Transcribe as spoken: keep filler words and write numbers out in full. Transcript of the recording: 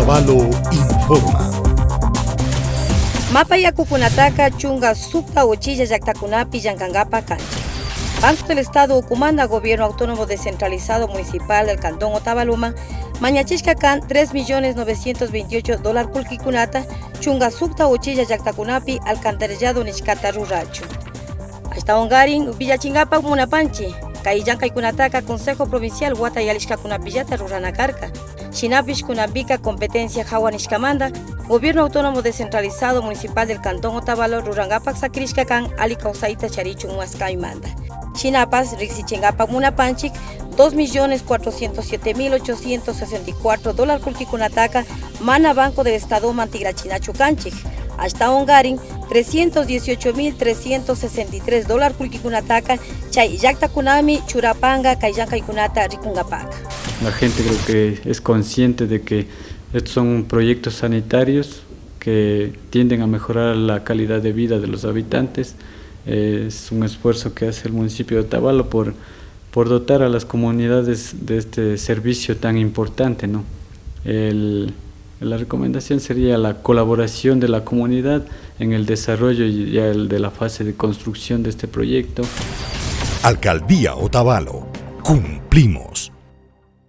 Otavalo informa. Mapa yakukunataka chunka sukta uchilla llaktakunapi llankankapa kanchik. Banco del Estado ukumanta Gobierno Autónomo Descentralizado Municipal del Cantón Otavaloman mañachishka kan tres millones novecientos veintiocho dólar kullkikunata chunka sukta uchilla llaktakunapi alcantarillado nishkata rurachun. Ashtawankarin willachinkapak munapanchik, kay llankaykunataka Consejo Provincial wata yalishkakunapillata rurana karka. Shinapish kunanpika competencia hawa nishkamanta Gobierno Autónomo Descentralizado Municipal del Cantón Otavalo rurankapak sakirishka kan alli kawsayta charichun maskaymanta. Shinapash riksichinkapak munapanchik dos millones cuatrocientos siete mil ochocientos sesenta y cuatro dólar kullkikunataka mana Banco del Estadoman tikrachinachu kanchik. Ashtawankarin trescientos dieciocho mil trescientos sesenta y tres dólar kullkikunataka chay llaktakunami churapanka kay llankaykunata rikunkapaka. La gente creo que es consciente de que estos son proyectos sanitarios que tienden a mejorar la calidad de vida de los habitantes. Eh, es un esfuerzo que hace el municipio de Otavalo por, por dotar a las comunidades de este servicio tan importante, ¿no? El, la recomendación sería la colaboración de la comunidad en el desarrollo y ya el de la fase de construcción de este proyecto. Alcaldía Otavalo, cumplimos.